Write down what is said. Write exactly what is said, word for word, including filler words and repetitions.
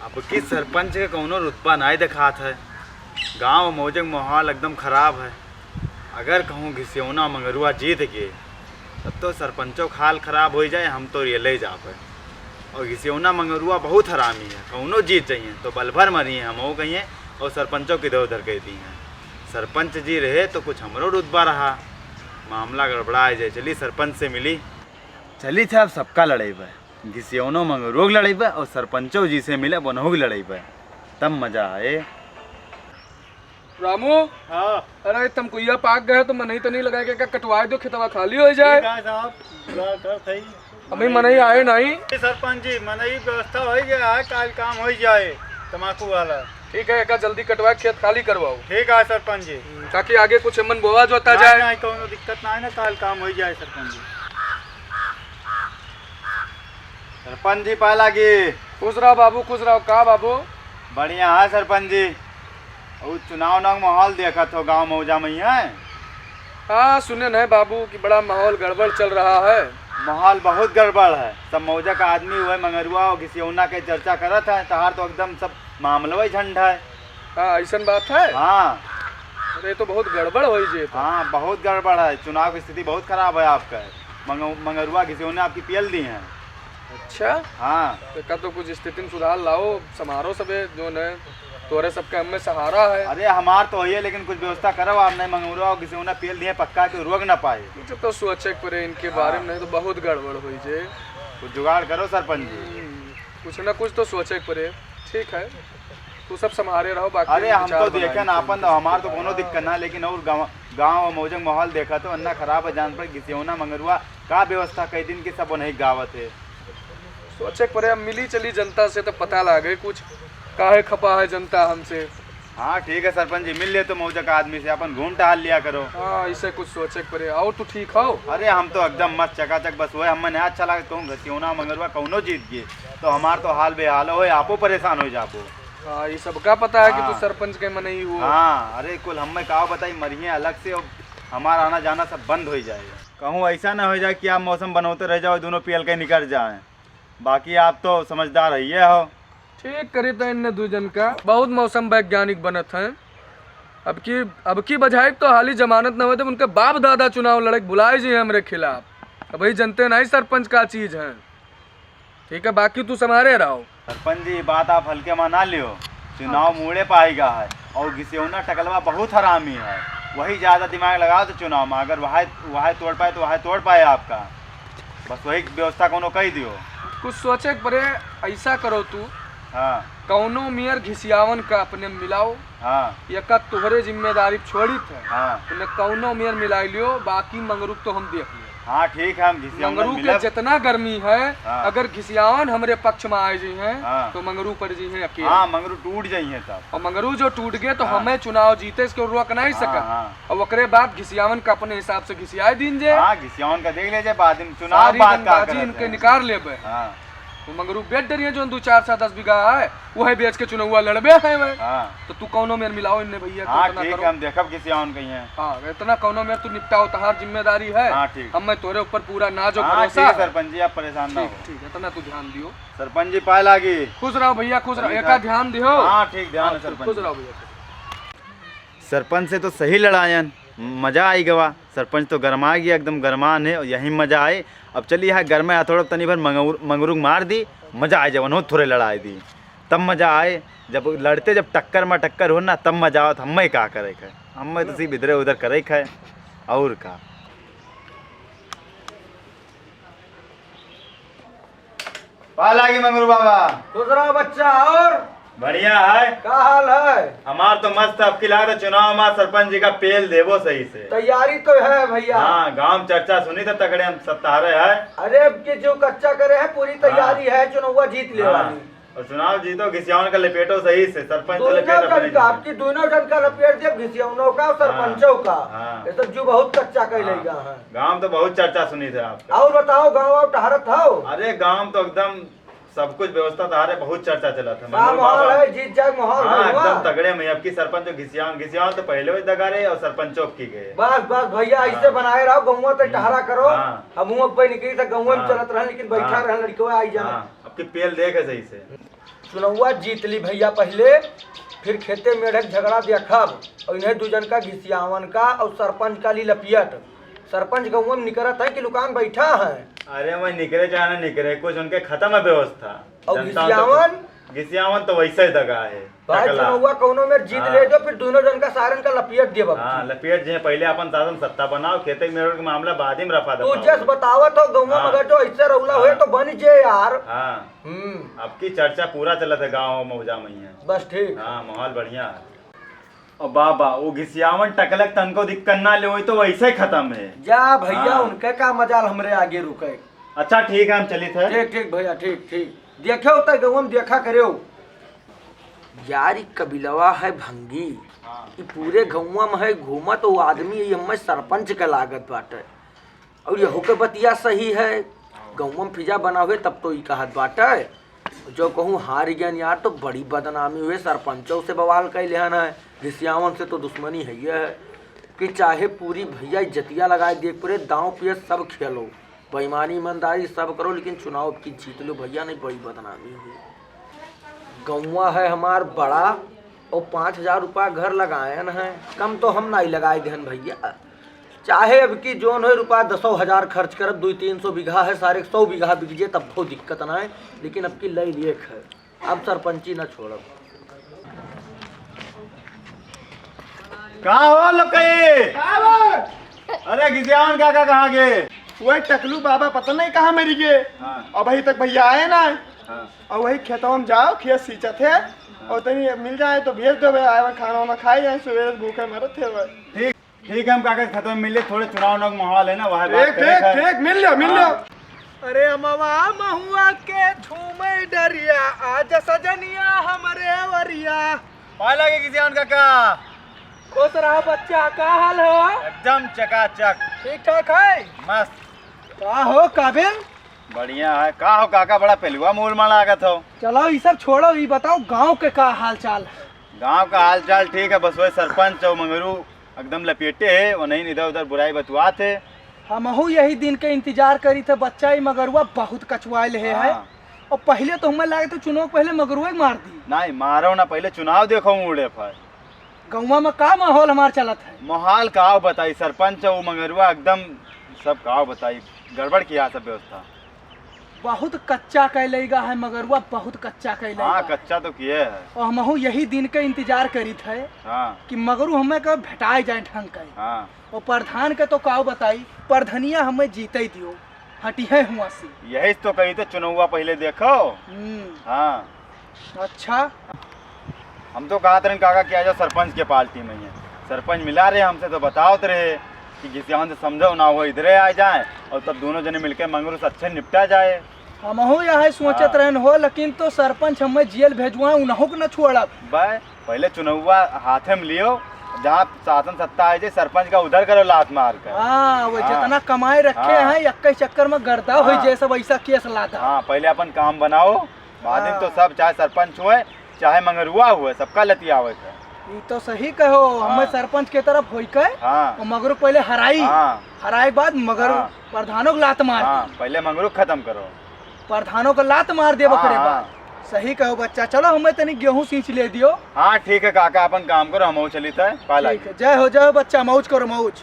बल्कि सरपंच के कौनो रुतबा नाई देखात है। गाँव मौजक माहौल एकदम खराब है। अगर कहूँ घिसियौना मंगरुआ जीत गए, तब तो सरपंचो का हाल खराब होइ जाए, हम तो रेले जाबे। और घिसियौना मंगरुआ बहुत हरामी है, कौनो जीत जाइए तो बल भर मरिए हम कहिए, और सरपंचो के इधर उधर कह दी हैं। सरपंच जी रहे तो कुछ हमरो रुतबा रहा, मामला गड़बड़ा जाए। चली सरपंच से मिली। चली थे, अब सबका लड़ेबे, घिसियौनो मंगरुआ के लड़ेबे और सरपंचो जी से मिले, उनहु के लड़ेबे, तब मजा आए। रामू। हाँ। अरे, तमकुइया पाक गए तो मनई तनी लगाए के का कटवाए दो, खेतवा खाली होइ जाए। ठीक है साहब, जुगाड़ करत हई। अभी मनई आए नहीं। जी सरपंच जी, मनई व्यवस्था होइ गया है, काल काम होइ जाए तमाकू वाला। ठीक है, एका जल्दी कटवाए, खेत खाली करवाओ। ठीक है सरपंच जी। हम्म, ताकि आगे कुछ मन बोवा जोता नहीं, जाए। नहीं, कौनो दिक्कत ना है ना, काल काम होइ जाए सरपंच जी। सरपंच जी, पाए लागी। खुश रहो बाबू, खुश रहो। का बाबू? बढ़िया है सरपंच जी। और चुनाव उनाव माहौल देखत हो गाँव मौजा में है? हाँ, सुने नहीं बाबू कि बड़ा माहौल गड़बड़ चल रहा है। माहौल बहुत गड़बड़ है। सब मौजा का आदमी हुए मंगरुआ और घिसियौना के चर्चा करत है, तहार तो एकदम सब मामला ही झंडा है। हाँ, ऐसन बात है? हाँ। अरे, ये तो बहुत गड़बड़ होइ जे तो। हाँ, बहुत गड़बड़ है। चुनाव की स्थिति बहुत खराब है आपका। मंग-, मंगरुआ घिसियौना आपकी पेल दी हैं। अच्छा? हाँ। तो का तो कुछ स्थिति में सुधार लाओ, समारो सबे जो न तोरे सबके हमें सहारा है। अरे, हमार तो है, लेकिन कुछ व्यवस्था करो आप, नहीं मंगरुआ और घिसियौना पेल दिए, पक्का के रोक ना पाए। कुछ तो सोचे के पड़े इनके हाँ। बारे में, नहीं तो बहुत गड़बड़ होइ जे। कुछ जुगाड़ करो सरपंच जी। हम्म, कुछ ना कुछ तो सोचे के पड़े। ठीक है, तू सब संभारे रहो, बाकी अरे, हम विचार तो बनाई देखे ना, अपन तो, हमार तो कोनो दिक्कत ना, लेकिन और गाँव, गाँव और मौजक माहौल देखा तो अन्ना खराब है, जान पर घिसियौना मंगरुआ का व्यवस्था कई दिन की सब उन्हीं गावत है। सोचे के पड़े, अब मिली चली जनता से तो पता लागे कुछ, काहे खपा है जनता हमसे। हाँ, ठीक है सरपंच जी, मिल ले तो मौजक आदमी से, अपन घूम टहल लिया करो। हाँ, इसे कुछ सोचे के पड़े। और तू ठीक हो? अरे, हम तो एकदम मस्त चकाचक, बस वही हमें नहीं अच्छा लगे, कहूँ घिसियौना मंगरुआ कौनो जीत गए, तो हमार तो हाल बेहाल हो, आपो परेशान हो जाबो। हाँ, ये सबका पता है कि तू हाँ। सरपंच के मनई हुआ। हाँ, अरे कुल हमें का बताई, मरिए अलग से, अब हमारा आना जाना सब बंद हो जाए। कहूँ ऐसा ना हो जाए कि आप मौसम बनौते रह जाओ, दोनों पियल के निकल जाए। बाकी आप तो समझदार है ये हो। ठीक करी तो इनने दू जन का, बहुत मौसम वैज्ञानिक बनत हैं। अब की, अब की बजाय तो हाली जमानत न हो, जब उनके बाप दादा चुनाव लड़े के बुलाए जी हमरे खिलाफ। अब भाई जनते नहीं सरपंच का चीज है। ठीक है, बाकी तू संभारे रहो। सरपंच जी, ये बात आप हल्के में ना लियो। चुनाव हाँ। मुड़े पाएगा है और घिसियौना टकलवा बहुत हरामी है, वही ज्यादा दिमाग लगाओ तो चुनाव में अगर वह, वह तोड़ पाए तो वह तोड़ पाए आपका, बस वही व्यवस्था कोनो कही दियो। कुछ सोचे के पड़े, ऐसा करो तू, हाँ। कौनो मेयर घिसियावन का अपने मिलाओ, हाँ। एका तोहरे जिम्मेदारी छोड़ित है। हाँ। उन्हें कौनो मेर मिलाई लियो, बाकी मंगरूक तो हम देख लियो। हाँ, ठीक है, हम घिसियावन मंगरू के मिलब। जितना गर्मी है, हाँ। अगर घिसियावन हमरे पक्ष में आए जी हैं, हाँ। तो मंगरू पड़ जी हैं अकेले। हाँ, मंगरू टूट जाई हैं तब। और मंगरू जो टूट गए तो हाँ। हमें चुनाव जीते इसको रोक नहीं हाँ, सकत। हाँ। और ओकरे बाद घिसियावन का अपने हिसाब से घिसियाए दीन जे। हाँ, घिसियावन का देख ले जे, बाद में चुनाव सारी बाद का रंगबाजी करत इनके है। निकाल लेबे। हाँ। वो मंगरू बेच डरिए, जो दू चार सौ दस बीघा है, वही बेच के चुनौआ लड़बे है वह। हाँ। तो तू कौनो मेर मिलाओ इनने भैया, तो हाँ, इतना ठीक करो। है, हम देखब घिसियावन कहीं है। हाँ, इतना कौनो मेर तू निपटाओ, तहार जिम्मेदारी है। हाँ, ठीक। हम मैं तोरे ऊपर पूरा नाज और हाँ, भरोसा ठीक है, है। सरपंच जी, आप परेशान ना ठीक, हो। ठीक है, इतना तू ध्यान दियो। सरपंच जी, पाए लागी। खुश रहो भैया, खुश रहो, चलिए, एका ध्यान दियो। हाँ, ठीक, ध्यान हाँ, है, सरपंच खुश जी। रहो भैया। सरपंच से तो सही लड़ायन, मजा आई गवा। सरपंच तो गरमा गया, एकदम गरमान है, और यही मजा आए। अब चलिए यहाँ गरमे हथौड़ा तनी भर मंगरू, मंगरू मार दी, मजा आ जाए, उन्हों थोड़े लड़ाई दी, तब मजा आए। जब लड़ते, जब टक्कर में टक्कर हो ना, तब मजा आवत। हमें का करे के, हमें तो सिर्फ इधरे उधर करे के है, और का। पाला की मंगरू बाबा। खुश रहो बच्चा, और बढ़िया है। का हाल है? हमार तो मस्त, अब की लागत है चुनाव में सरपंच जी का पेल देबो सही से। तैयारी तो है भैया। हाँ, गांव में चर्चा सुनी तो तगड़े हम सत्तारे है। अरे, अब के जो कच्चा करे है, पूरी तैयारी हाँ। है, चुनौआ जीत ले हाँ। वाली। और चुनाव जीतो, घिसियावन का लपेटो सही से, सरपंच तो दोनों लपेट जन अपने का, से। आपकी दोनों जन का लपेट दिया, घिसियावनों का और हाँ, सरपंचों का। हाँ। ये तो जो बहुत कच्चा कर हाँ। लेगा है। गांव में तो बहुत चर्चा सुनी थे आपका। और बताओ, गांव और टहरत हो? अरे, गांव में तो एकदम सब कुछ व्यवस्था तहारे, बहुत चर्चा चला था। का मंगरू माहौल बाबा। है, जीत जाए माहौल हाँ, है, एकदम वाह। तगड़े में। अब की सरपंच तो घिसियावन, घिसियावन तो पहले ही दगा रहे और सरपंचों की गए। बस, बस भैया, ऐसे हाँ। बनाए रहो, गौवा तक हम्म, टहरा करो। हाँ। हम हुआ पे निकली था, गौवा में हाँ। चलत रहे, लेकिन बैठा हाँ। रहे, लड़के आई जाए। हाँ, अब की पेल देखे सही से। चुनौवा जीत ली भइया पहिले, फिर खेते मेढ़े क झगड़ा देखब। अउर इन्हें दू जन का घिसियावन का अउर सरपंच का ली लपियट। सरपंच गउँवा में निकरत है कि लुकान बैठा है? अरे वही निकरे चाहे ना निकरे, कुछ उनके खतम है व्यवस्था। अउर जनता तो घिसियावन? घिसियावन तो वैसे ही दगा है, भाई टकला। चुनौवा कौनो मेर जीत हाँ। ले जो, फिर दोनों जन का सारन का लपियट दिए बाबू। हाँ, लपियट जे पहिले अपन शासन सत्ता बनाओ, खेते मेढ़े क मामला बाद ही में रफा तू दफा जस हो। बतावत हो गउँवा हाँ। मगर जो ऐसे रौला हाँ। हुए तो बन जे यार। हाँ। हम्म। अब की चर्चा पूरा चलत है गाँव मौजा में ही है। बस ठीक। हाँ, माहौल बढ़िया है। और बाबा, वो घिसियावन टकलक तनको दिक्कत ना ले, वही तो वैसे खतम है। जा भइया, हाँ। उनके का मजाल हमरे आगे रुके। अच्छा, ठीक है, हम चलित है। ठीक, ठीक भइया, ठीक, ठीक। देखे होता गउँवा में देखा करे हो। यार, ई कबिलवा है भंगी। हाँ। ई पूरे गउँवा में है घूमत, वो आदमी ई हमें सरपंच के लागत बाटे। अउर यहू के बतिया सही है, गउँवा में फिजा बना हुए तब तो ई कहत बाटे। जो कहूँ हार गयन यार, तो बड़ी बदनामी हुए, सरपंचों से बवाल कैले हन है, घिसियावन से तो दुश्मनी है ये है कि चाहे पूरी भइया इज्जतिया लगाए दे, पूरे दाँव पियत सब खेलो, बेईमानी ईमानदारी सब करो, लेकिन चुनाव की जीत लो भइया, नहीं बड़ी बदनामी हुई। गउँवा है हमार बड़ा, और पाँच हजार रुपया घर लगायन है, कम तो हम नाई लगाए देहन भइया। चाहे अब की जोन होए रुपया दसो हजार खर्च करब, दुई तीन सौ बीघा है, सारे सौ बीघा बिक जे तब बहुत दिक्कत ना है, लेकिन अब की लई लिए है, अब सरपंची ना छोड़ब। का हो लोकई? का हो? अरे घिसियावन काका कहाँ गे? वही टकलू बाबा पता नहीं कहाँ मरी गे। हाँ। अबहीं तक भइया आए ना। हाँ। और वही खेतवा में जाओ, खेत सींचत है, हाँ। और तनी मिल जाए तो भेज देबे, आए खाना वाना खाए जाए, सुबह से भूखे मरत है भाई। ठीक, ठीक है, हम काका खेतवा में मिले, थोड़े चुनाव उनाव के माहौल है ना, वहाँ बात ठीक, करे ठीक, खाए। ठीक, मिल लियो, मिल लियो। हाँ। अरे अमवा महुआ के झूमे डरिया, आज सजनिया हमरे वरिया। पाए लागे घिसियावन काका। खुश रहो बच्चा, का हाल हो? एकदम चकाचक। ठीक ठाक है? मस्त। का हो काबिल? बढ़िया है। का हो काका, बड़ा पेलुआ मूल मा लागत हो? चलो, ई सब छोड़ो, ई बताओ गाँव के का हाल चाल है? गाँव का हाल चाल ठीक है, बस वही सरपंच और मंगरू एकदम लपेटे है, वो नहीं इधर उधर बुराई बतुआत है। हमहू यही दिन के इंतजार करी थे बच्चा, ई मगरुआ बहुत कचुआइल है, है। हाँ। और पहिले तो हमें लागे तो चुनाव के पहिले मगरुआ ही मार दी। नहीं, मारो ना, पहिले चुनाव देखो मुड़े पर। गउँवा में का माहौल हमार चलत है? माहौल का बताई, सरपंच वो मगरुआ एकदम सब का बताई, गड़बड़ किया सब व्यवस्था। बहुत कच्चा कैलैगा है मगरुआ, बहुत कच्चा कैलैगा। हाँ, कच्चा तो किए है। और हमहू यही दिन के इंतजार करित है हाँ। कि मगरू हमें का भेटाए जाए ढंग के। हाँ। और प्रधान के तो का बताई, प्रधनिया हमें जीते दियो, हटी है हुआ से। यही तो कही थे, चुनौवा पहिले देखो। हम्म। हाँ। अच्छा। हम तो कहत रहन काका कि आजा सरपंच के पार्टी में ही है। सरपंच मिला रहे हमसे तो बतावत रहे कि घिसियावन से समझो ना हो, इधरे आ जाए और तब दोनों जने मिलके मंगरू से अच्छे निपटा जाए। हमहू यह सोचत हाँ। रहन हो, लेकिन तो सरपंच हमें जेल भेजवाए, उन्हों को न छोड़ब। बे, पहिले चुनौवा हाथे में लियो, जहाँ शासन सत्ता आए जे, सरपंच का उधर करो लात मार कर। हाँ, वो हाँ। जितना कमाए रखे हाँ। हैं, एक ही चक्कर में गर्दा होई हाँ। जे सब ऐसा केस लादा। हाँ, पहिले अपन काम बनाओ, बाद में तो हाँ। सब, चाहे सरपंच हुए, चाहे मंगरुआ हुए, सबका लतियावे के। ई तो सही कहो, हाँ। हमें सरपंच के तरफ होई के, हाँ। और मगरू पहिले हराई, हाँ। हराई बाद मगरू हाँ। प्रधानों को लात मार हाँ, दी। पहिले मंगरू खत्म करो। प्रधानों को लात मार देब हाँ, ओकरे हाँ। बाद। सही कहो बच्चा, चलो हमें तनी गेहूं सींच ले दियो। हाँ, ठीक है काका, अपन काम करो, हमहू चलित है, पाला ठीक है, जय हो, जय हो बच्चा, मौज करो, मौज।